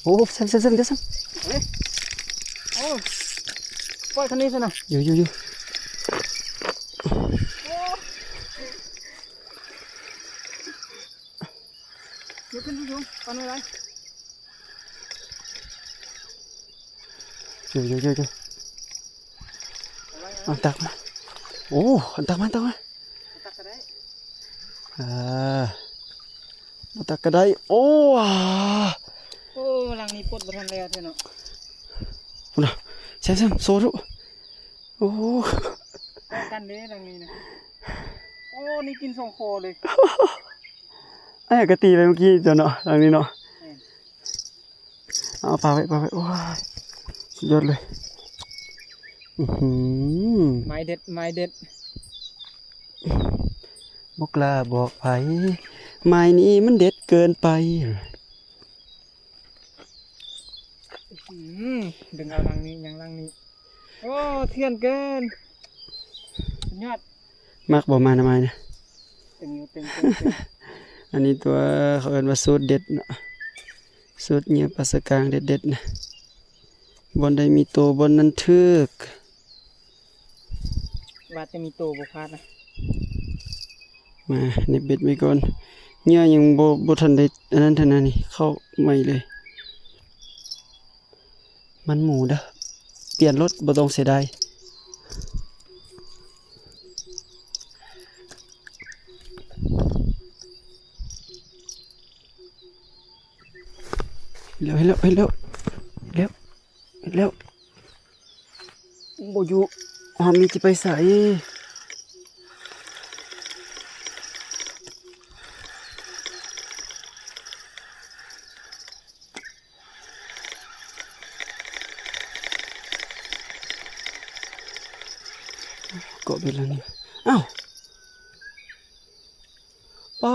ໂອ້ ແຊມ ແຊມ ແຊມ ເດີ ແຊມ ເອີຍ ໂອ້ ປ່ອຍຄັນນີ້ຊະນະ ຢູ່ ຢູ່ ຢູ່ ໂອ້ ຍົກຂຶ້ນສູງໆ ປັນໄວ້ ຢູ່ ຢູ່ ຢູ່ ຢູ່ ເອົາຕັກມາ ໂອ້ ເອົາຕັກມາ ຕັກມາ ຕັກກໍໄດ້ ອ່າ ບໍ່ຕັກກໍໄດ້ ໂອ້ ໂອ້ ຫຼັງນີ້ປົດບໍ່ທັນແລ້ວແທ້ເນາະ ພຸ້ນນະ ແຊມ ແຊມ ໂຊດູ ໂອ້ ກັນເດ້ຫຼັງນີ້ນະ ໂອ້ ນີ້ກິນສອງຄໍເລີຍ ອ້າຍກະຕີໄປເມື່ອກີ້ຕົວເນາະ ຫຼັງນີ້ເນາະ ແມ່ນ ເອົາປາໄວ້ ປາໄວ້ ໂອ້ຍ ສຸດຍອດເລີຍ ອື້ຫື ໄມ້ເດັດ ໄມ້ເດັດ ບໍ່ກ້າບອກໃຜ ໄມ້ນີ້ມັນເດັດເກີນໄປ ອື ດຶງເອົາຫຼັງນີ້ ຍັງຫຼັງນີ້ ໂອ້ ເຖື່ອນເກີນ ສຸດຍອດ ມັກບໍ່ ມານຳອ້າຍນະ ເຕັມຢູ່ ເຕັມ ເຕັມ ເຕັມ ອັນນີ້ຕົວເຂົາເອີ້ນວ່າສູດເດັດເນາະ ສູດເຫຍື່ອປາສະກາງເດັດໆນະ ບ່ອນໃດມີໂຕບ່ອນນັ້ນຖືກ ວ່າແຕ່ມີໂຕບໍ່ພາດນະ ມາເນັບເບັດໄວ້ກ່ອນ ເຫຍື່ອຍັງບໍ່ ບໍ່ທັນໄດ້ອັນນັ້ນເທື່ອນະ ນີ້ເຂົ້າໃໝ່ເລີຍ ມັນໝູເດີ ປ່ຽນໂລດ ບໍ່ຕ້ອງເສຍດາຍ ເຫັນແລ້ວ ເຫັນແລ້ວ ເຫັນແລ້ວ ເຫັນແລ້ວ ບໍ່ຢູ່ ເຮົາມີຊິໄປໃສ? ເກາະເບັດແລ້ວນີ້ ອ້າວ ປາ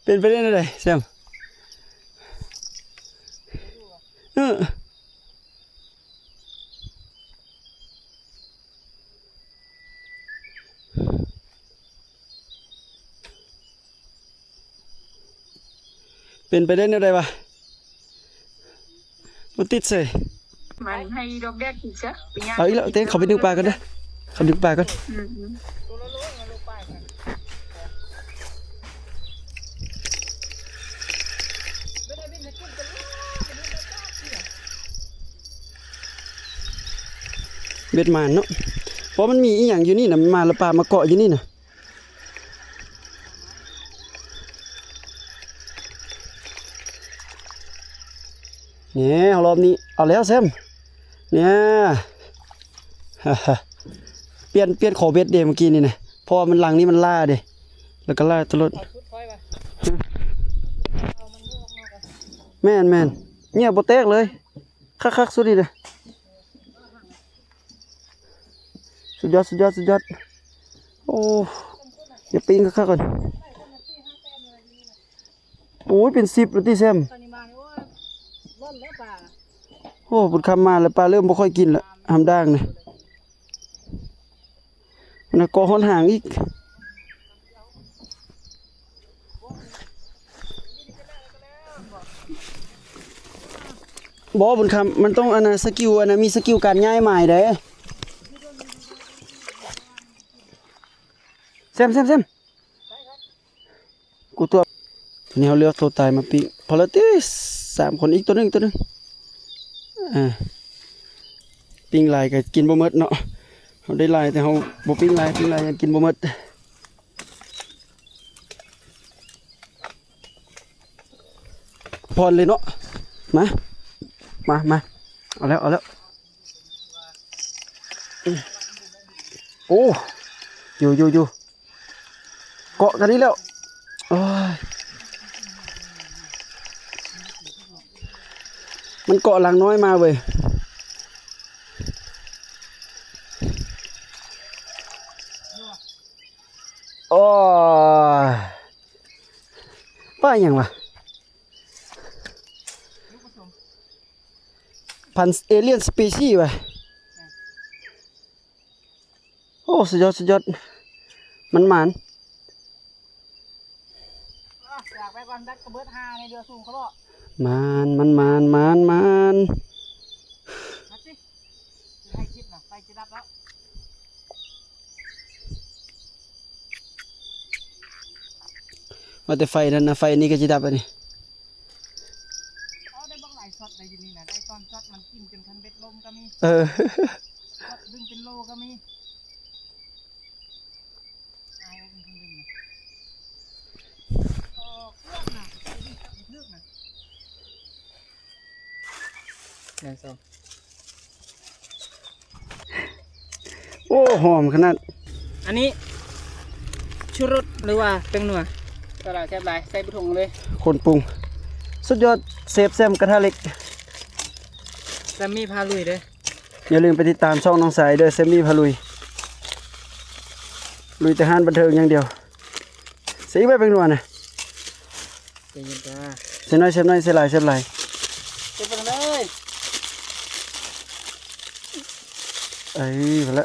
ເປັນໄປໄດ້ແນວໃດແຊມ? ເອີ ເປັນໄປໄດ້ແນວໃດວະ? ບໍ່ຕິດເສີຍ ມັນໃຫ້ດອກແດກອີກຊະ ເອົາອີກແລ້ວ ເຕັ້ ເຂົ້າໄປດຶງປາກ່ອນເດີ ເຂົ້າດຶງປາກ່ອນ ອືມ ເບັດມານເນາະ ເພາະມັນມີອີ່ຫຍັງຢູ່ນີ້ນະ ມັນມາລະປາມາເກາະຢູ່ນີ້ນະ. ນີ້ ຮອບນີ້ເອົາແລ້ວແຊມ ນີ້ ປ່ຽນ ປ່ຽນຂໍເບັດເດ້ເມື່ອກີ້ນີ້ນະ ເພາະວ່າມັນຫຼັງນີ້ມັນຫຼ້າເດ້ ແລ້ວກໍຫຼ້າຕະຫຼອດ ແມ່ນໆ ເຫຍື່ອບໍ່ແຕກເລີຍ ຄັກໆ ສຸດນີ້ເດ້. ສຸດຍອດ ສຸດຍອດ ສຸດຍອດ ໂອ້ ຢ່າປີ້ງຄັກໆ ກ່ອນ ໂອ້ຍ ເປັນສິບແລ້ວຕິແຊມ ໂອ້ ບຸນຄຳມາແລ້ວ ປາເລີ່ມບໍ່ຄ່ອຍກິນລະ ຫຳດ່າງນະ ນະ ເກາະຮອດຫາງອີກ ບໍ່ ບຸນຄຳ ມັນຕ້ອງອັນນະ ສະກິວ ອັນນະ ມີສະກິວການຍ້າຍໝາຍເດ້ ແຊມ ແຊມ ແຊມ ກູຕົວະ ນີ້ເຮົາເລືອກໂຕຕາຍມາປີ້ງ ພໍແລ້ວຕິ ສາມຄົນ ອີກໂຕໜຶ່ງ ໂຕໜຶ່ງ ອ່າ ປີ້ງຫຼາຍກໍກິນບໍ່ໝົດເນາະ ເຮົາໄດ້ຫຼາຍ ແຕ່ເຮົາບໍ່ປີ້ງຫຼາຍ ປີ້ງຫຼາຍຍັງກິນບໍ່ໝົດ ຜ່ອນເລີຍເນາະ ມາ ມາ ມາ ເອົາແລ້ວ ເອົາແລ້ວ ໂອ້ ຢູ່ ຢູ່ ຢູ່ ເກາະກັນອີກແລ້ວ ໂອ້ຍ ມັນເກາະຫຼັງນ້ອຍມາເວີຍ ໂອ້ຍ ປາຫຍັງວະ? ພັນເອລຽນສະປີຊີວະ ໂອ້ ສຸດຍອດ ສຸດຍອດ ມັນໝານ. ອ່ະ ຢາກໄປກ່ອນ ແບັດກະເບີດຫ້າໃນເຮືອສູງເຂົາເນາະ. ໝານ ມັນໝານ ໝານ ໝານ. ມາຊິ ຊິໃຫ້ຄລິບນະ ໄຟຈະດັບແລ້ວ. ວ່າແຕ່ໄຟນັ້ນນະ ໄຟນີ້ກໍຈະດັບແລ້ວນີ້. ເອົາ ໄດ້ບັກຫຼາຍຊັອດໄດ້ຢູ່ນີ້ນະ ໄດ້ຕອນຊັອດມັນກິນຈົນຄັນເບັດລົ້ມກໍມີ. ເອີ ຊັອດດຶງເປັນໂລກໍມີ. ອາຍວ່າເປັນຄົນດຶງນະ ເອີ ເກືອບນະ ເກືອບນະ. ໜຶ່ງ ສອງ ໂອ້ ຫອມຂະໜາດ. ອັນນີ້ ຊູລົດ ຫຼືວ່າແປ້ງນົວ ສະຫຼາຍແຊບຫຼາຍ ໃສ່ບຸຖົງເລີຍ. ຄົນປຸງ ສຸດຍອດ ເຊຟແຊມກະທະເຫຼັກ ແຊມມີພາລຸຍເດີ້. ຢ່າລືມໄປຕິດຕາມຊ່ອງນ້ອງສາຍເດີ້ ແຊມມີພາລຸຍ ລຸຍແຕ່ຮ້ານບັນເທີງຢ່າງດຽວ. ໃສ່ອີກໄວ້ແປ້ງນົວນະ ໃສ່ເຢັນຈ້າ. ໃສ່ໜ້ອຍ ໃສ່ໜ້ອຍ ໃສ່ຫຼາຍ ໃສ່ຫຼາຍ ໃສ່ໄປເລີຍ. ເອີ ພໍລະ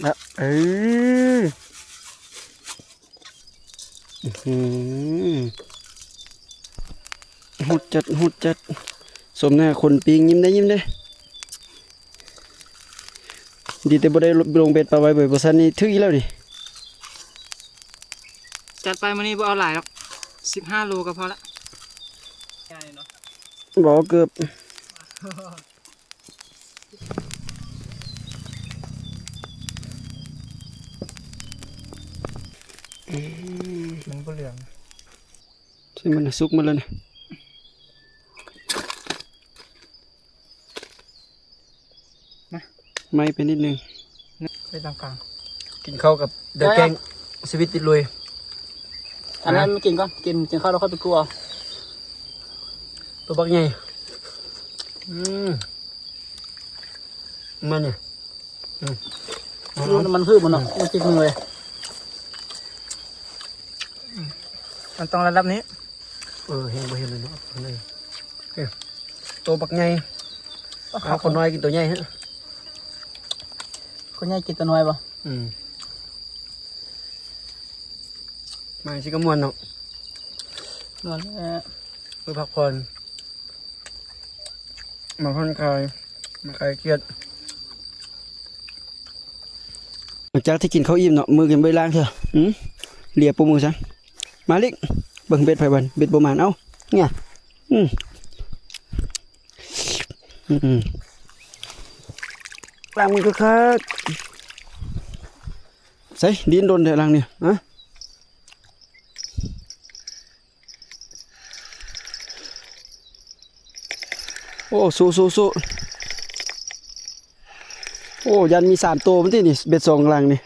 ລະ ເອີ. ອື ຫູດຈັດ ຫູດຈັດ. ສົມໜ້າຄົນປີ້ງ ຍິ້ມໄດ້ ຍິ້ມໄດ້. ດີແຕ່ບໍ່ໄດ້ລົງເບັດປາໄວ້ເບີຍ ບໍ່ຊັ້ນນີ້ຖືກອີກແລ້ວນີ້. ຈັດໄປ ມື້ນີ້ບໍ່ເອົາຫຼາຍດອກ ສິບຫ້າໂລກໍພໍລະ. ບໍ່ ເກືອບ. ອືມ ມັນບໍ່ເຫຼືອງ ຊິມັນສຸກໝົດແລ້ວນະ. ມາ ໄໝ້ໄປນິດໜຶ່ງ ໄປຕາງກາງ. ກິນເຂົ້າກັບ ເດີແກງ ຊີວິດຕິດລຸຍ. ອັນນັ້ນມາກິນກ່ອນ ກິນ ກິນເຂົ້າແລ້ວຄ່ອຍໄປກົວ. ຕົວບັກໃຫຍ່ ອືມ ມັນນີ້ ອືມ ມັນຄືມັນເນາະ ມັນຕິດມືເລີຍ. ມັນຕ້ອງລະດັບນີ້. ເອີ ເຫັນບໍ່ເຫັນເລີຍເນາະ ໂຕບັກໃຫຍ່. ເອົາ ຄົນນ້ອຍກິນໂຕໃຫຍ່ຮະ ຄົນໃຫຍ່ກິນໂຕນ້ອຍບໍ່? ອືມ ມາຊິກະມ່ວນເນາະ ມ່ວນແຫຼະ ໄປພັກຜ່ອນ ມາຜ່ອນຄາຍ ມາຄາຍຄຽດ. ຫຼັງຈາກທີ່ກິນເຂົ້າອີ່ມເນາະ ມືກໍຍັງບໍ່ໄດ້ລ້າງເທື່ອ. ອືມ ເລຍໂປ້ມືຊະ. ມາລິກ ເບິ່ງເບັດໃຜບັດ ເບັດບໍ່ໝານ. ເອົ້າ ເງຍ ອືມ ອືມ ລ້າງມືຄັກໆ. ໃສ່ ດິ້ນດົນແທ້ຫຼັງນີ້ ຮະ. ໂອ້ ສູ້ໆໆ. ໂອ້ ຢ້ານມີສາມໂຕມັນຕິນີ້ ເບັດສອງຫຼັງນີ້.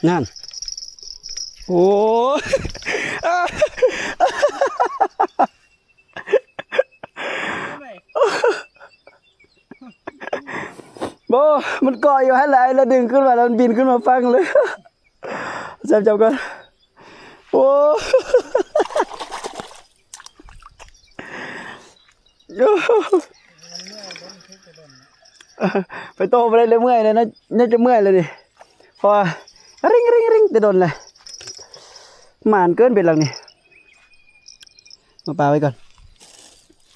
ນັ້ນ ໂອ້ ບໍ່ ມັນເກາະຢູ່ຫັ້ນແຫຼະ ແລ້ວດຶງຂຶ້ນມາ ແລ້ວມັນບິນຂຶ້ນມາຝັ່ງເລີຍ. ຈັບ ຈັບກ່ອນ. ໂອ້ ໄປຕໍ່ບໍ່ໄດ້ເລີຍ ເມື່ອຍເລີຍນະ ໜ້າຈະເມື່ອຍເລີຍນີ້ ເພາະວ່າລິງໆໆແຕ່ດົນແຫຼະ. ໝານເກີນເບັດຫຼັງນີ້. ມາປາໄວ້ກ່ອນ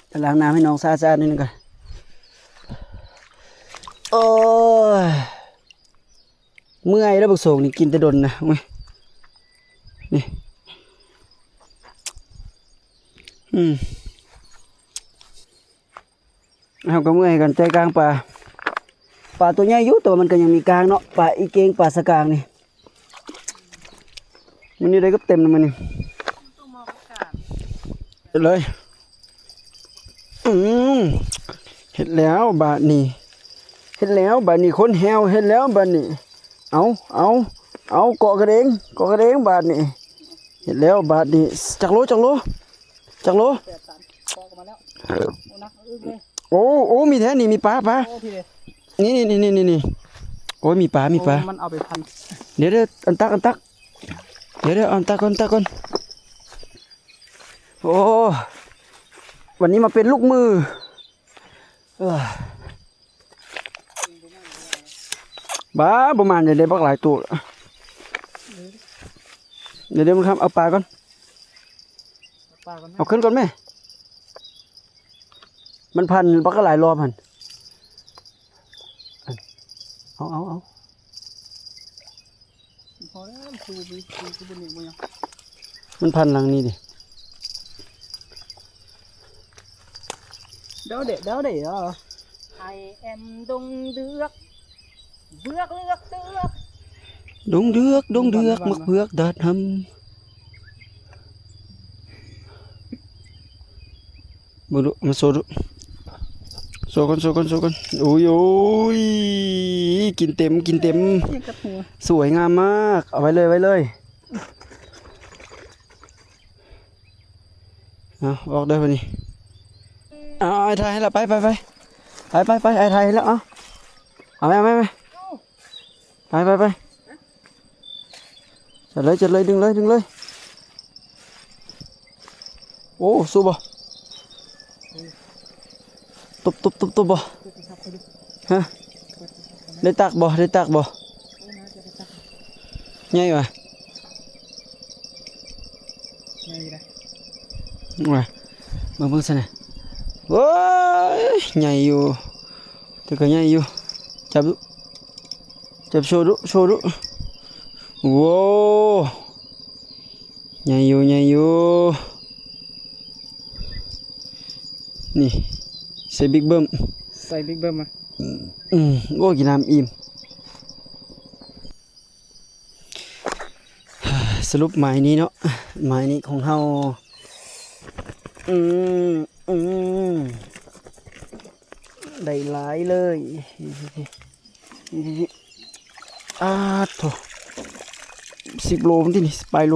ໄປລ້າງນ້ຳໃຫ້ນ້ອງສະອາດໆ ໜ້ອຍໜຶ່ງກ່ອນ. ໂອ້ຍ ເມື່ອຍແລ້ວ ບັກໂສງນີ້ກິນແຕ່ດົນນະ. ໂອ້ຍ ນີ້ ອືມ ເຮົາກໍເມື່ອຍກັນ ໃຈກາງປາ. ປາຕົວໃຫຍ່ຢູ່ ແຕ່ວ່າມັນກໍຍັງມີກາງເນາະ ປາອີເກງ ປາສະກາງນີ້. ມື້ນີ້ໄດ້ເກືອບເຕັມແລ້ວມື້ນີ້ ເຮັດເລີຍ. ອືມ ເຮັດແລ້ວບາດນີ້ ເຮັດແລ້ວບາດນີ້ ຄົນແຮວ ເຮັດແລ້ວບາດນີ້. ເອົາ ເອົາ ເອົາ ເກາະກັນເອງ ເກາະກັນເອງບາດນີ້. ເຮັດແລ້ວບາດນີ້. ຈັກໂລ ຈັກໂລ ຈັກໂລ? ໂອ້ ໂອ້ ມີແທ້ນີ້ ມີປາ ປາ. ໂອ້ ນີ້ ນີ້ ນີ້ ນີ້ ນີ້ ນີ້. ໂອ້ຍ ມີປາ ມີປາ ໂອ້ ມັນເອົາໄປພັນ ດຽວໆ ອັນຕັກ ອັນຕັກ ດຽວໆ ອັນຕັກກ່ອນ ຕັກກ່ອນ ໂອ້ ວັນນີ້ມາເປັນລູກມື ເອີ ບ້າ ບໍ່ມານ ໄດ້ບັກຫຼາຍໂຕ ດຽວໆ ມັນຄຳ ເອົາປາກ່ອນ ເອົາປາກ່ອນ ເອົາຂຶ້ນກ່ອນແມ່ ມັນພັນບັກຫຼາຍລອບຫັ້ນ ເອົາ ເອົາ ເອົາ ພໍແລ້ວ ຊູ ຊູ ຊູບໍ່ນີ້ບໍ່ຫຍັງ ມັນພັນຫຼັງນີ້ເດ້ ເດົາເດ້ ເດົາເດ້ I am ດົງເດືອກ ເບືອກເລືອກເລືອກ ດົງເດືອກ ດົງເດືອກ ມັກເບືອກດາດຫຳ ເບິ່ງດູ ມາໂຊດູ ໂຊກ່ອນ ໂຊກ່ອນ ໂຊກ່ອນ ໂອ້ຍ ໂອ້ຍ ກິນເຕັມ ກິນເຕັມ ຍັງກັດຫົວ ສວຍງາມມາກ ເອົາໄວ້ເລີຍ ໄວ້ເລີຍ ເອົາ ອອກເດີບັດນີ້ ເອົາ ອ້າຍຖ່າຍໃຫ້ລະ ໄປ ໄປ ໄປ ອ້າຍຖ່າຍໃຫ້ແລ້ວ ເອົາ ເອົາແມ່ ເອົາແມ່ ໄປ ໄປ ໄປ ຈັບເລີຍ ຈັບເລີຍ ດຶງເລີຍ ດຶງເລີຍ ໂອ້ ສູ້ບໍ່ ຕົບ ຕົບ ຕົບ ຕົບບໍ່ ຮະ ໄດ້ຕັກບໍ່ ໄດ້ຕັກບໍ່ ໃຫຍ່ຫວາ ໃຫຍ່ຢູ່ນະ ວ່າ ເບິ່ງ ເບິ່ງຊັ້ນນະ ໂອ້ຍ ໃຫຍ່ຢູ່ ແຕ່ກໍໃຫຍ່ຢູ່ ຈັບດູ ຈັບໂຊດູ ໂຊດູ ໂວ້ ໃຫຍ່ຢູ່ ໃຫຍ່ຢູ່ ນີ້ ໃສ່ບິກເບິ່ມ ໃສ່ບິກເບິ່ມມາ ອືມ ໂອ້ ກິນນ້ຳອີ່ມ ສະຫຼຸບໝາຍນີ້ເນາະ ໝາຍນີ້ຂອງເຮົາ ອືມ ອືມ ໄດ້ຫຼາຍເລີຍ ອາໂທ້ ສິບໂລພຸ້ນຕິນີ້ ສິບປາຍໂລ.